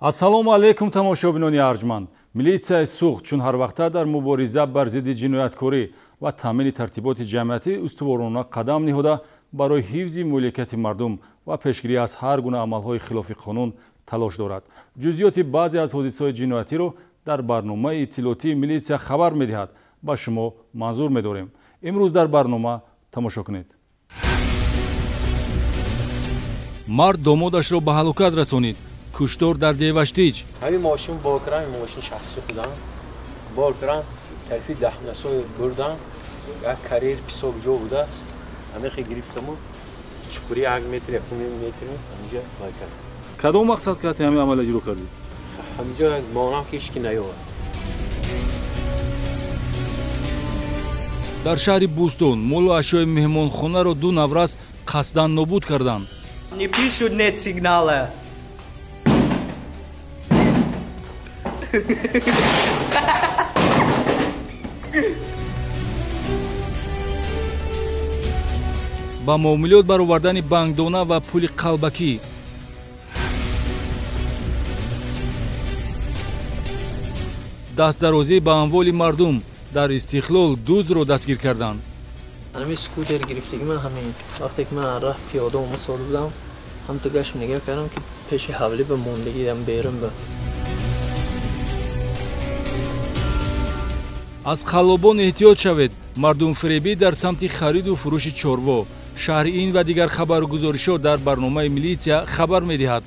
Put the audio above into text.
Ассалому алайкум тамошобинони арҷманд. Милитсияи Суғд чун ҳар вақта дар мубориза бар зидди ҷинояткорӣ ва таъмини тартиботи ҷамъиятӣ устуворона қадам ниҳода барои ҳифзи моликияти мардум ва пешгирӣ аз ҳар гуна амалҳои хилофи қонун талош дорад. Ҷузъиёти баъзе аз ҳодисаҳои ҷиноятиро дар барномаи иттилоотии милитсия хабар медиҳад. Ба шумо манзур медорем. Имрӯз дар барнома тамошо кунед. Мард домодашро ба ҳалокат расонид. Куштор дар Деваштич. Ҳамин мошин бор кардам, ин мошин шахси худам бор кардам, тарафи Даҳнасой бурдам, як карьер писок ҷо будааст, ҳамихе гирифтаму чуқури 1 метр, 1.5 метр ҳаминҷа вай кардам. Кадом мақсад кардӣ ҳамин амал иҷро кардӣ? Ҳаминҷо монам ки ҳеч ки наёвад. Дар шаҳри Бӯстон молу ашёи меҳмонхонаро ду наврас қасдан нобуд карданд. Не пишут нет сигнала. Ба муомилот баровардани бангдона ва пули қалбакӣ. Дастдарозӣ ба амволи мардум. Дар Истиқлол дуздро дастгир карданд. Ҳамин скутер гирифтагӣ ман ҳамин вақте ки ман раҳ пиёда омад сода будам, ҳамто гашт нигаҳ кардам ки пеши ҳавлӣ ба мондагиам берун ба. Аз қаллобон эҳтиёт шавед. Мардумфиребӣ дар самти хариду фурӯши чорво. Шаҳри ин ва дигар хабару гузоришҳо дар барномаи милитсия хабар медиҳад.